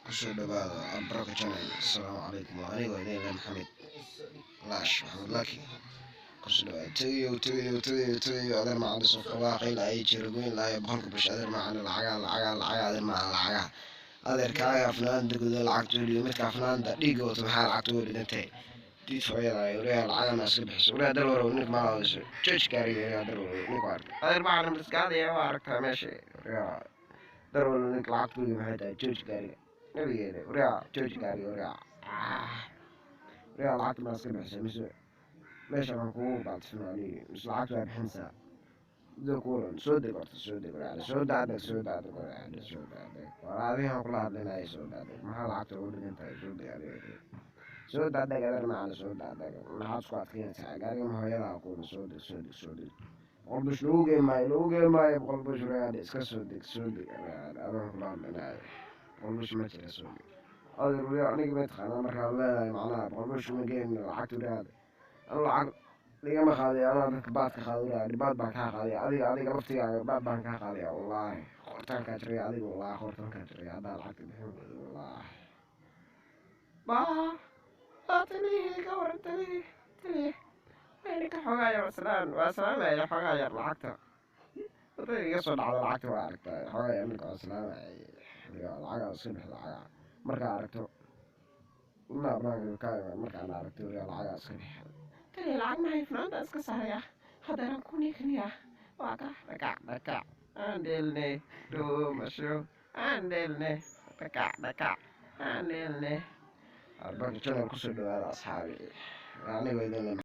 Kusoo dhawaada Albaraka Channel. Asalaamu calaykum. Waa anigoo idin leh Maxamed Laash, Maxamed Laki. Kusoo dhawaada. Tagayo, tagayo, tagayo, tagayo. Adeer macalin soo qabaaqay lahay jiragoyn lahay 100-ka bish. Adeer macalin, lacagaha, lacagaha, lacagaha. Adeer macalin, lacagaha. Adeer kaaga fanaanada guda lacagta weliyo midkaa fanaanada dhiigga wato, maxaa lacagta uga dhigantahay? Diid hooyada wariyaa, lacagana iska bixiso wariyaa. Dalwarow, nink maalaadayso, jooji gaariga wariyaa. Dalwarow, ninku arka. Adeer macalin, maskaadaya waa aragtaa meesha wariyaa. Dalwarow, nink lacagta weliyo maxay tahay? Jooji gaariga nabigeeda wariyaa, jooji gaariga wariyaa. Wariyaa, lacagta maa iska bixisay mise meesha waxaan kugu baaltifnaaniyo mise lacagta waa bixinaysaa? Midda kuulan soo deg horta, soo deg wariyaa, soo daadeg, soo daadeg wariyaa, soo daadeg. War adigan kula hadlinaya, soo daadeg. Maxaa lacagta ugu dhigan tahay? Soo deg adiga, soo daadeg. Adeer macalin, soo daadeg. Maxaad isku adkeynaysaa? Gaariga ma hooyadaa kuula? Soo deg, soo deg, soo deg. 100 bush lagu gey maayo, lagu gey maayo 100 bush wariyaa. Iska soo deg, soo deg wariyaa, adigan kula hadlinaya. 100 bush ma jira, soo deg adeer wariyaa. Aniga ma taqaanaa markaad leedahay macnaha 100 bush ma geyn lacagta wariyaa? Anu lacag ligama qaaday, anaa dadka baad ka qaaday wariyaa. Baad baan kaa qaaday adiga, adiga laftigaaga baad baan kaa qaadaya. Wallaahi qoortaan kaa jiraya adiga, wallaahi qoortaan kaa jiraya haddaa lacagta bixin weydo. Wallaahi baa waa talihii ka waran, talihii, taliye ninka xoogaa yar islaan waa salaamaya xoogaa yar. Lacagta waday iga soo dhacda, lacagta waa aragtaa. Xoogaa yar ninka waa salaamaya, lacagaa iska bix. Lacagaa markaa aragto ilaa banaanka ka imaan, markaan aragto wariyaa, lacagaa iska bix. Taliye, lacag mahay, funaanda iska saaraya haddana kunikniya waa ka dhakac dhakac aan dheelne dhuumasho aan dheelne dhakac dhakac aan dheelne. Albarka Channel kusoo dhawaada asxaabi, anigoo idin leh.